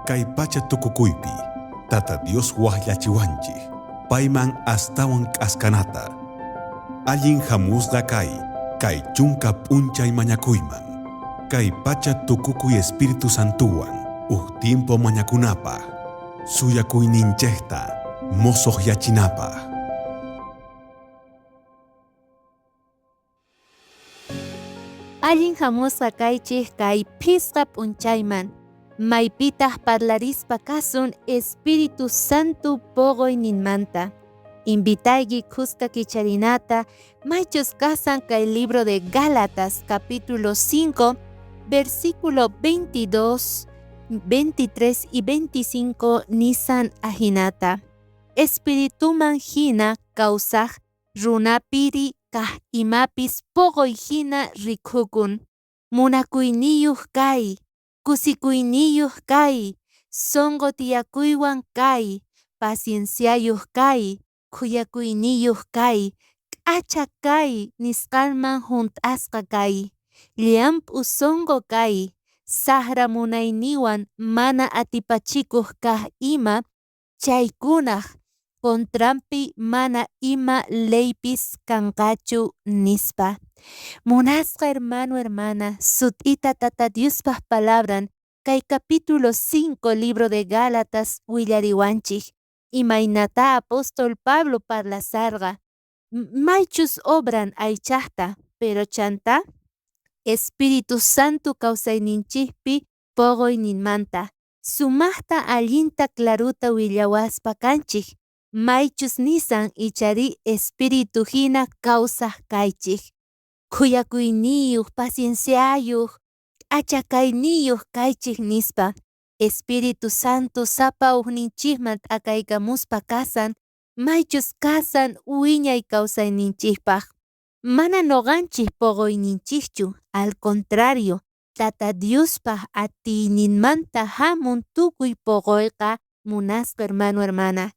Kay pacha tukukuypi Tata Dios wajyachiwanchej payman astawan k'askanata. Allin jamusqa kay kay chunka p'unchay mañakuyman, kay pacha tukukuy Espíritu Santowan uj tiempo mañakunapaj, suyakuyninchejta mosojyachinapaj. Allin jamusqa kaychej kay phisqa p'unchayman, maypitaj parlarispa kasun Espíritu Santo poqoyninmanta. Invitayki khuska kicharinata maychus kasan kay libro de Gálatas capítulo 5, versículo 22, 23 y 25 nisan ajinata. Espirituman jina kawsaj runapiri kaj imapis poqoy jina rikukun. Munakuyniyoj kay, kusikuyniyoj kay, sonqo tiyakuywan kay, pacienciayoj kay, khuyakuyniyoj kay, k'acha kay nisqanman junt'asqa kay, llamp'u sonqo kay, sajra munayniwan mana atipachikoj kaj ima, chaykunaj contranpi mana ima leypis kanqachu, nispa. Munasqa hermano, hermana, sut'ita Tata Diospaj palabran kay capítulo 5 libro de Gálatas willariwanchej imaynata apóstol Pablo parlasarqa maychus obran aychajta, pero chanta Espíritu Santo kawsayninchikpi poqoyninmanta sumajta allinta claruta willawaspa kanchik maychus nisan ichari Espíritu hina kawsaj kaychik khuyakuyniyuq, pacienciayuq, k'acha kayniyuq kaychik nispa. Espíritu Santo sapa ujninchikman t'akaykamuspa kasan maychus kasan wiñay kawsayninchikpaj. Mana noqanchik poqoyninchikchu, al contrario, Tata Diospaj atiyninmanta hamun tukuy poqoyqa munasqa hermano, hermana.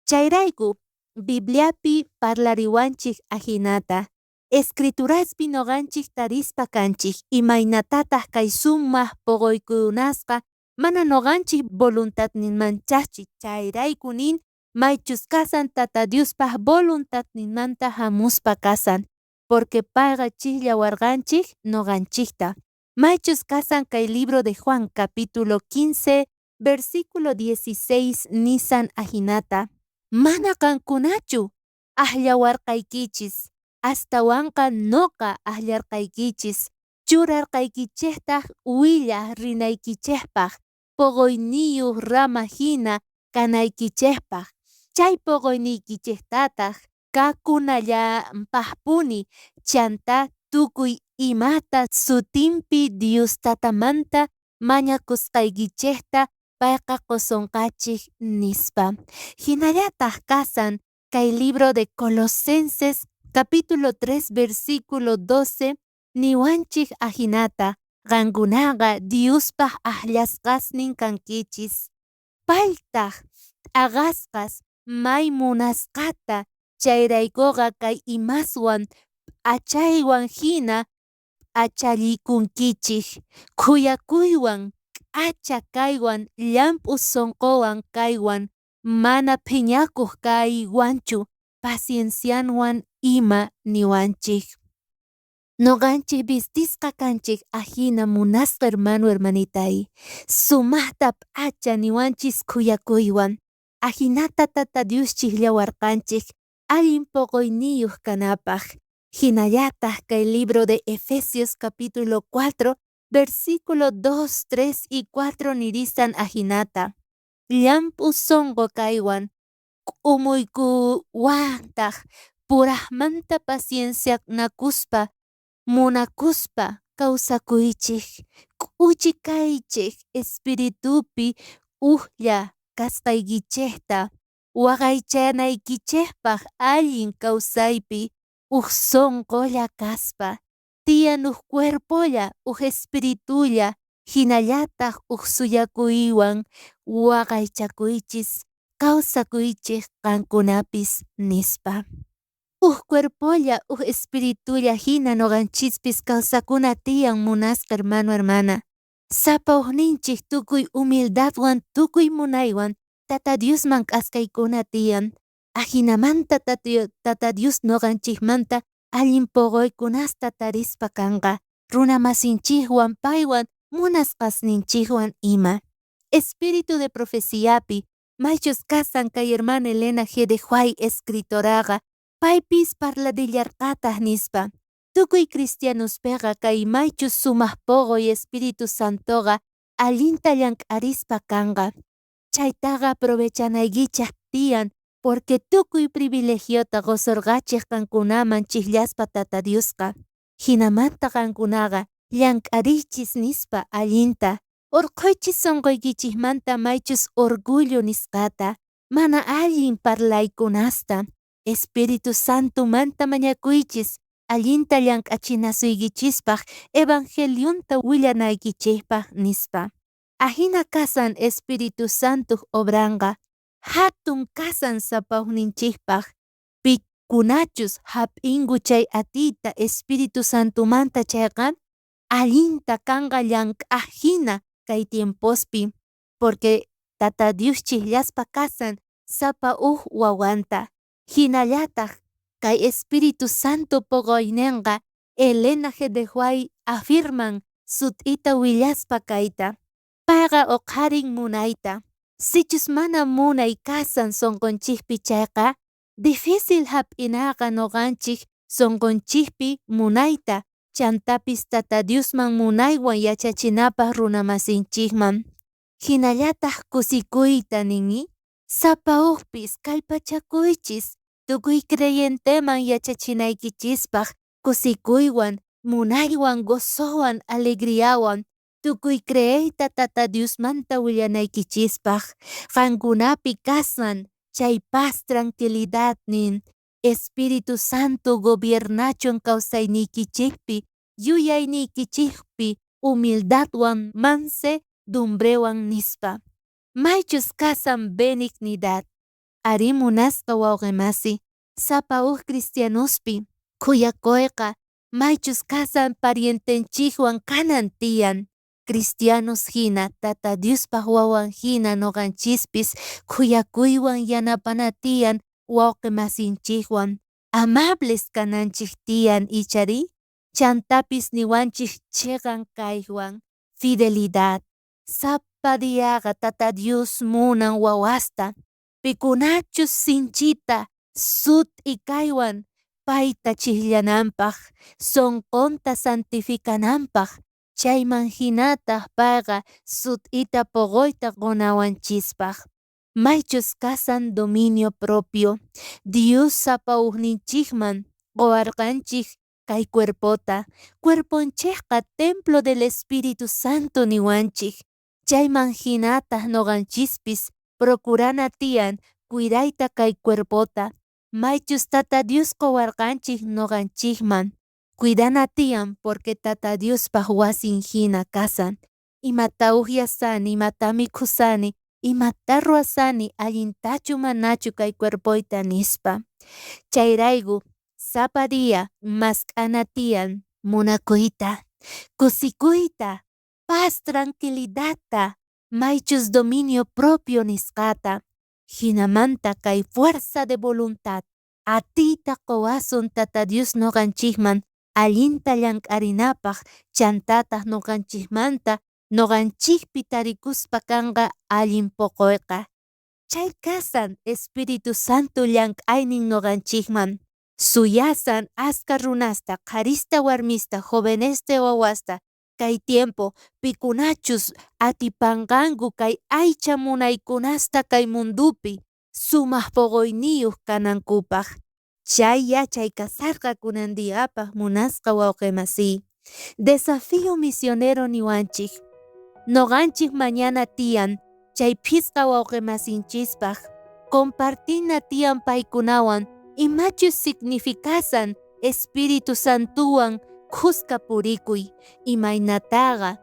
Chayrayku Bibliapi parlariwanchik ajinata. Escrituraspi noqanchik tarispa kanchik imaynatataq kay sumaq poqoykunasqa mana noqanchik voluntadninmanchachi chayrayku nin maychus kasan Tata Diospaj voluntadninmanta hamuspa kasan, porque payqa chijllawarqanchik noqanchikta. Maychus kasan kay libro de Juan capítulo 15 versículo 16 nisan ajinata. Mana qankunachu ajllawarqaykichis, astawanqa noqa ajllarqaykichis, churarqaykichejtaj willaj rinaykichejpaj, poqoyniyuq rama hina kanaykichejpaj. Chay poqoyniykichejtataj kakunallanpajpuni, chanta tukuy imata sutinpi Dios Tatamanta mañakusqaykichejta payqa qosonqachej nispa. Jinallataj kasan kay libro de Colosenses capítulo 3 versículo 12 niwanchik ajinata qankunaqa Diospaj ajllasqasnin kankichis. Paytaj t'aqasqas may munasqata chayraykuqa kay imaswan p'achaywan hina p'achallikunkichik, khuyakuywan, k'acha kaywan, llamp'u sonqowan kaywan, mana phiñakuq kaywanchu, paciencianwan ima niwanchik. Noqanchik vistisqa kanchik ajina munasqa hermano, hermanitay. Sumajta p'acha niwanchis khuyakuywan. Ajinata Tata Dios chijllawarqanchik allin poqoyniyuq kanapaj. Jinallataj kay libro de Efesios capítulo 4 versículo 2, 3 y 4 nirisan ajinata. Llamp'u sonqo kaywan k'umuykuwantaj purajmanta paciencianakuspa munakuspa kawsakuychik, k'uchi kaychik espiritupi ujlla kasqaykichejta waqaychanaykichejpaj allin kawsaypi uj sonqolla kaspa, tiyan uj cuerpolla, uj espiritulla, jinallataj uj suyakuywan waqaychakuychis, kawsakuychik qankunapis nispa. Uj cuerpolla, uj espiritulla hina noqanchispis kawsakuna tiyan munasqa hermano, hermana. Sapa ujninchej tukuy humildadwan tukuy munaywan Tata Diosman k'askaykuna tiyan. Ajinamanta Tata Dios noqanchejmanta allin poqoykunasta tarispa kanqa, runa masinchejwan paywan munasqasninchejwan ima. Espíritu de profeciapi, maychus kasan kay hermana Elena G. de White escritoraqa, paypis parladillarqataj nispa, tukuy cristianospeqa kay maychus sumaj poqoy Espíritu Santoqa allinta llank'arispa kanqa. Chaytaqa aprovechanaykichej tiyan, porque tukuy privilegiota qosorqachej qankunaman chijllaspa Tata Diosqa. Jinamanta qankunaqa llank'ariychis nispa allinta, orqhoychis sonqoykichejmanta maychus orgullo nisqata, mana allin parlaykunasta. Espíritu Santomanta mañakuychis allinta llank'achinasuykichispaj evangelionta willanaykichejpaj nispa. Ajina kasan Espíritu Santoj obranqa, jatun kasan sapa ujninchejpaj, pikunachus jap'inku chay atiyta Espíritu Santomanta chayqa, allinta kanqa llank'aj jina kay tiempospi, porque Tata Dios chijllaspa kasan sapa uj wawanta. Jinallataj kay Espíritu Santo poqoynenqa Elena G. de White afirman sut'ita willaspa kayta. Payqa oqharin munayta. Sichus mana munay kasan sonqonchejpi chayqa, difícil jap'inaqa noqanchej sonqonchejpi munayta, chantapis Tata Diosman munaywan yachachinapaj runamasinchejman. Jinallataj kusikuyta nini, sapa ujpis kallpachakuychis tukuy creyenteman yachachinaykichispaj kusikuywan, munaywan, gozowan, alegriawan, tukuy creeyta Tata Diosmanta willanaykichispaj. Qankunapi kasan chay paz tranquilidad nin, Espíritu Santo gobiernachun kawsayniykichejpi, yuyayniykichejpi, humildadwan, mansedumbrewan nispa. Maychus kasan benignidad. Arí munasqa wawqe masi, sapa uj cristianospi, khuyakoyqa maychus kasan parientenchejwan kanan tiyan. Cristianos jina, Tata Diospaj wawan jina noqanchispis khuyakuywan yanapana tiyan wawqe masinchejwan. Amables kananchej tiyan icharí, chantapis niwanchej cheqan kaywan, fidelidad. Sapa diaqa Tata Dios munan wawasta, pikunachus sinchita sut'i kaywan payta chijllananpaj, sonqonta santificananpaj, chayman jinataj payqa sut'ita poqoyta qonawanchispaj. Maychus kasan dominio propio. Dios sapa ujninchejman qowarqanchej kay cuerpota. Cuerponchejqa templo del Espíritu Santo niwanchej. Chayman jinataj noqanchispis procurana tiyan cuidayta kay cuerpota. Maychus Tata Dios qowarqanchej noqanchejman. Cuidana tiyan porque Tata Diospaj wasin jina kasan. Imata ujyasani, imata mikhusani, imata ruwasani, allintachu manachu kay cuerpoyta nispa. Chayrayku sapa día mask'ana tiyan munakuyta, kusikuyta, paz tranquilidadta, maychus dominio propio nisqata. Jinamanta kay fuerza de voluntad atiyta qowasun Tata Dios noqanchejman allinta llank'arinapaj, chantataj noqanchejmanta noqanchejpi tarikuspa kanqa allin poqoyqa. Chay kasan Espíritu Santo llank'aynin noqanchejman. Suyasan aska runasta, qharista warmista, jovenesta wawasta, kay tiempo pikunachus atipanqanku kay aycha munaykunasta kay mundupi sumaj poqoyniyuq kanankupaj. Chay yachay kasarqa kunan diapaj munasqa wawqe masiy. Desafío misionero niwanchik. Noqanchik mañana tiyan chay phisqa wawqe masinchispaj compartina tiyan paykunawan imachus significasan Espíritu Santuwan khuska purikuy imaynataqa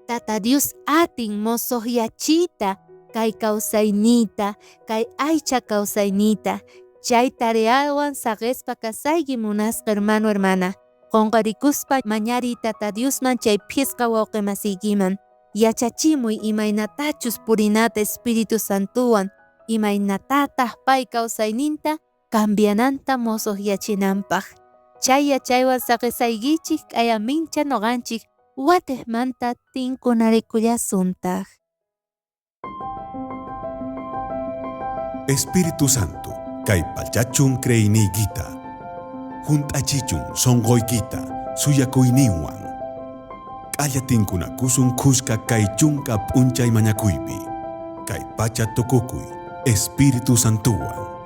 Tata Dios atin mosoqyachiyta kay kawsayniyta kay aycha kawsayniyta chay tareawan saqespa kasayki munasqa hermano hermana qonqarikuspa mañariy Tata Diosman chay phisqa wawqe masiykiman. Yachachimuy imaynatachus purinata Espíritu Santowan, imaynatataj pay kawsayninta cambiananta mosojyachinanpaj. Chay yachaywan saqesaykichik k'ayamincha noqanchik watejmanta tinkunarikullasuntaj. Espíritu Santo, kay pachachun creeyniykita, junt'achichun sonqoykita suyakuyninwan. K'alla tinkunakusun khuska kay chunka p'unchay mañakuypi. Kay pacha tukukuy Espíritu Santowan.